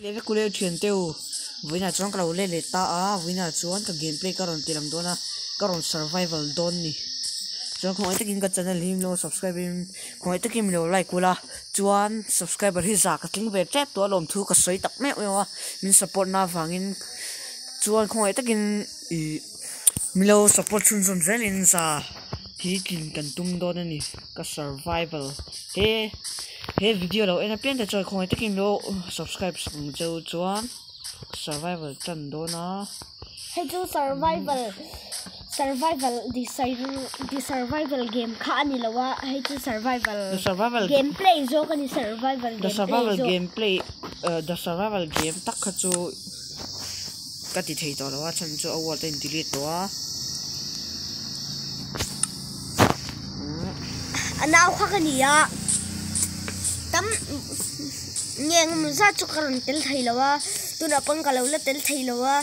Leh vek ule thian teu vawiinah chuan ka lo let leh ta a vawiinah chuan ka game play ka rawn ti lang dawn a ka rawn survival dawn ni chuan khawngaih takin ka channel hi milo subscribe in khawngaih takin milo like ula chuan subscriber hi zah ka tling ve tep tawh a lawmthu ka sawi tak meuh meuh a min support na avangin chuan khawngaih takin ih milo support chhunzawm zelin za hi tlin kan tum dawn a ni ka survival he he video lo en apiang te chuan khawngaih takin lo subscribe sak ang cheu chuan survival tan dawn a. Hei chu survival survival the the survival game kha a ni lo a hei chu survival the survival game play zawk a ni survival the game play survival zawk. game play the survival game tak kha chu ka ti thei tawh lo a chhan chu a world a in delete tawh a. A nau kha ka ni a tam nge engemaw zat chu ka rawn tel thei lo a tunah pawn ka lo la tel thei lo a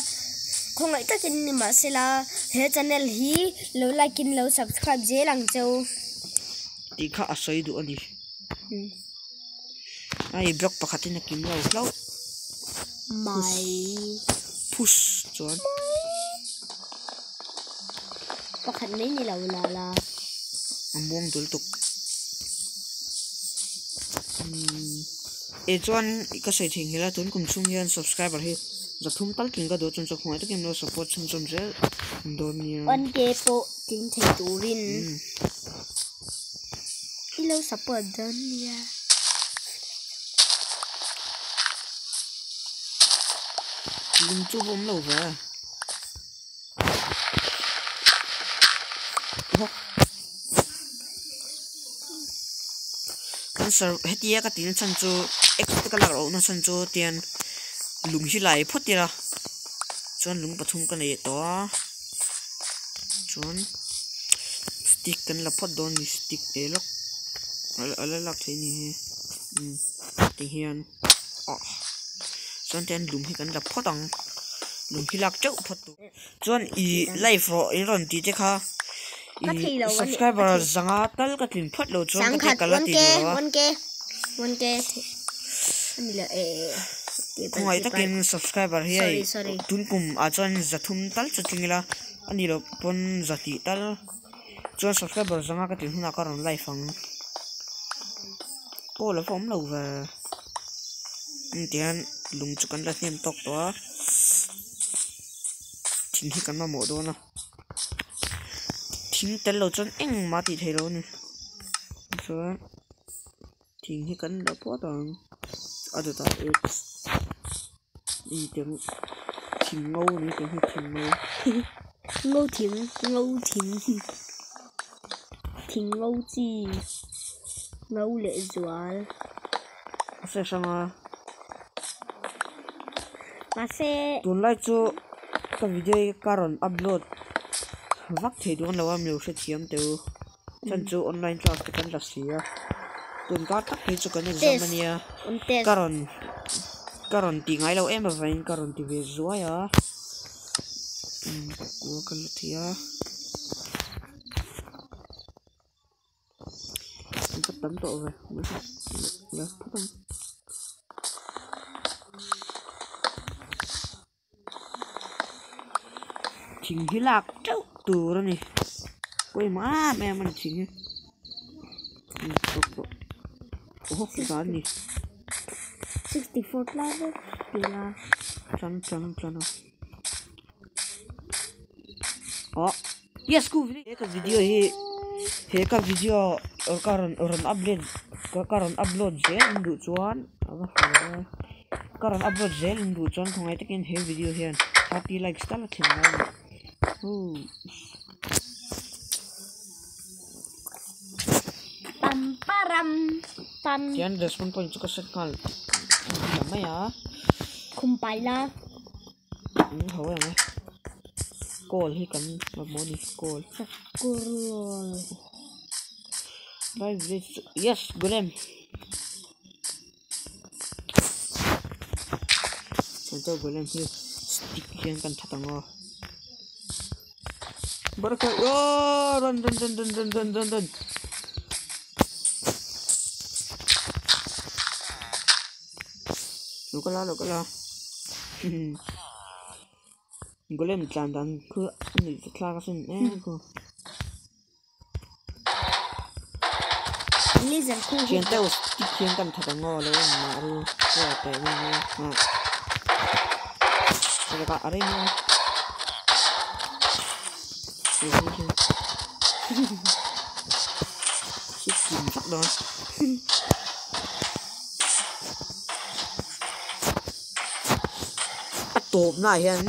khawngaih takin ni mahsela he channel hi lo like in lo subscribe zel ang cheu. Tih kha a sawi duh a ni. Hei block pakhatin a kim lo hlauh. Mai. Push chuan. Pakhat mai ni lo la la. A muang dul tuk. E chuan ka sawi thei nghilh a tun kum chhung hian subscriber hi zathum tal tling ka duh chuan chaw khawngaih takin lo support chhun chhun zel dawn nia. 1K pawh tling thei turin i lo support dawn nia. Lung chu va awm lo ve. Kan sir hetia ka tihna chhan chu x te ka lak lohna chhan chu tian lung hi lai phawt ila chuan lung pathum ka nei tawh a chuan stick kan la phawt dawn a ni stick eh lawk a la lak theih a ni hi umm tihian ah chuan tian lung hi kan la phawt ang lung hi lak teuh phawt tur. Chuan i live rawh in rawn tih te kha i subscriber zanga tal ka tlin phawt lo chuan ka ka la ti duh lo a. Khawngaih takin subscriber hi hei tun kum ah chuan zathum tal chu tling ila a nih loh pawn zatih tal chuan subscriber zanga ka tlin hunah ka rawn live ang. Aw la va awm lo ve. Tihian lung chu kan la hnem tawk tawh a. Thing hi kan mamawh dawn a thing tel lo chuan engmah tih theih loh a ni chuan thing hi kan la phawt ang a dawtah x i teng thing ngo a ni teng hi thing ngo ngo thing ngo thing thing ngo chi ngo leh zual a hre hrang a. Mahse. Tunlai chu ka video hi ka rawn upload vak thei dawn lo a mi hrethiam teh u. Chhan chu online class te kan la si a. Tun kar tak phei chu kan exam a nia. Ka rawn ka rawn tih ngai lo em avangin ka rawn ti ve zuai a. Kua ka la thei a. An va tam tawh ve la phawt ang. Thing hi lak teuh tur a ni pawimawh em em a ni thing hi aw zan a ni. 64 tlai vek tih a. Tlan tlan tlan a. Aw. Yes ku he ka video hi he ka video ka rawn rawn upload ka rawn upload zel an duh chuan a va hmu e ka rawn upload zel an duh chuan khawngaih takin he video hian 30 likes tal a thlen lai a ni huu. Pam param pam. Tian respawn point chu ka set nghal ta mai a. Khum pai la. Ho em e. Call hi kan mamawh a ni call. Call. Lai village chu yes golem. Chuan golem hi stick hian kan that ang aw. Butterfly oh run run run run run run run run. Lo kal a lo kal a golem tlan dan khu a nuih ta thlak asin em khu. Thian te stick hian kan that ang aw lo en mah ru chu a teh mai mai a a a rei mai a kim vak dawn. A tawp na ah hian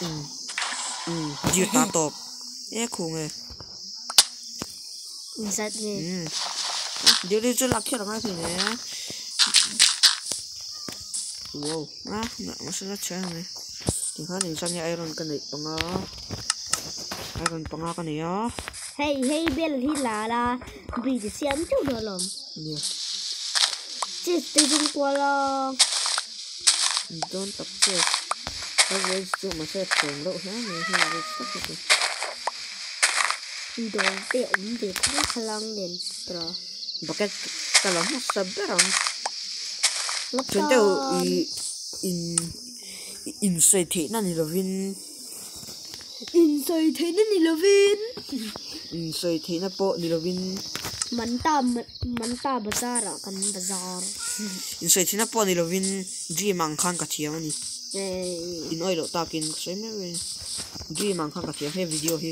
umm umm zir ta tawp e khung e. Umm diri chu lak kher angai thei nen wow a masala chhe a ni tikhan engzat nge iron ka neih panga iron panga ka nei a. Hei hei bel hi la la bridge siam teuh dawn alawm. Nia. Chest te zawng kual a. Dawn tak chest. Ka voice chu mahse a thawm reuh hle mai hei voice tak hi chu. Dawr te a awm ve khang khalang nen tawh. Bucket ka la hmasa ber ang. Chuan deuh i in insawi theihna ni lovin. Insawi theihna ni lovin. Insawi theihna pawh ni lovin. Manta Manta bazar ah kan bazar. Insawi theihna pawh ni lovin dream ang khan ka thiam a ni. In awih loh takin ka sawi mai mai a ni. Dream ang khan ka thiam he video hi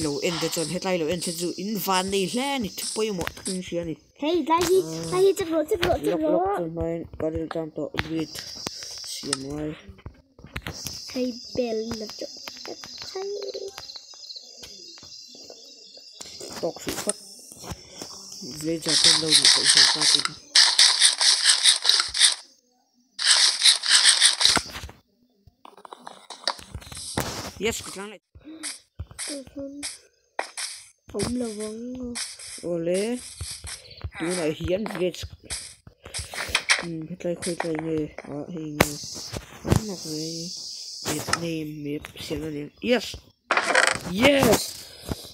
lo en te chuan hetlai lo en te chu in van nei hle a ni thu pawimawh takin hria a ni. Hei tlai hi tlai hi chak rawh chak rawh chak Lawk lawk rawh. chu hmain ka ril tan tawh breed siam ngai. Hei bel la teuh khai. Tawk hrih phawt. Villager ten lo duh tawh zawng ta tin. Yes ka tlang leh. Awm lo vang. Awle tunah hian village hetlai khawi tlai nge ah hei nge mak ve map name map siam a ni ang yes yes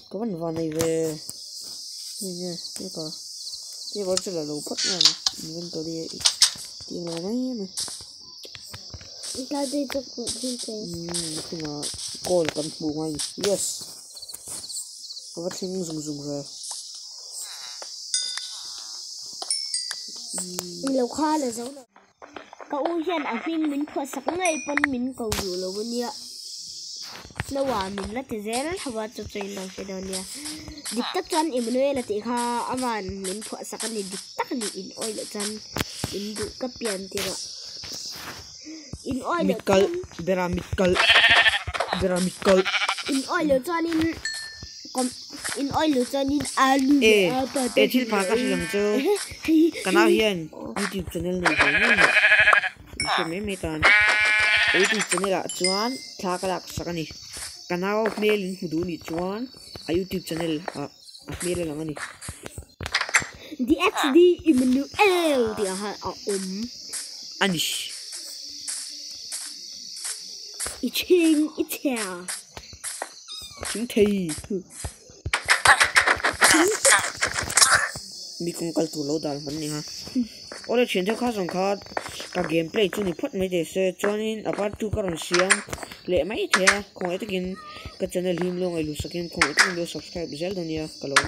ka van van nei ve hei nge heta table chu la lo phawt mai ang inventory tih ang lo mai mai. Nakinah call kan hmuh ngai yes ka va thleng zung zung ve. Lo kha la zo lo. Ka u hian a hming min phuahsak ngei pawn min ko duh lo ania. Noah min la ti zel tho a chu chu in lo hre dawn nia. Dik tak chuan Emmanuel a tih kha aman min phuahsak a ni dik tak a ni in awih loh chuan in duh ka pian tirh ah. In awih loh Mit kalh bera mit kalh bera mit kalh. In awih loh chuanin kom in awih loh chuanin alu E leh apa e thil phah ka hrilh ang chu ka nau hian youtube channel nei ve ngei mai in hre mai mai tan a youtube channel ah chuan thla ka lak sak a ni ka nau hmel in hmu duh nih chuan a youtube channel ah a hmel a lang a ni. DXD Emmanuel tih ah khan a awm. A ni. I chhing i chhia. Chhing thei. Mi kawng kal tur lo dan kan ni a. Awle thian deuh kha zawng kha ka game play chu ni phawt mai teh se chuanin a part 2 ka rawn siam leh mai thei a khawngaih takin ka channel hi mlo ngaihlu sakin khawngaih takin lo subscribe zel dawn nia ka lo va.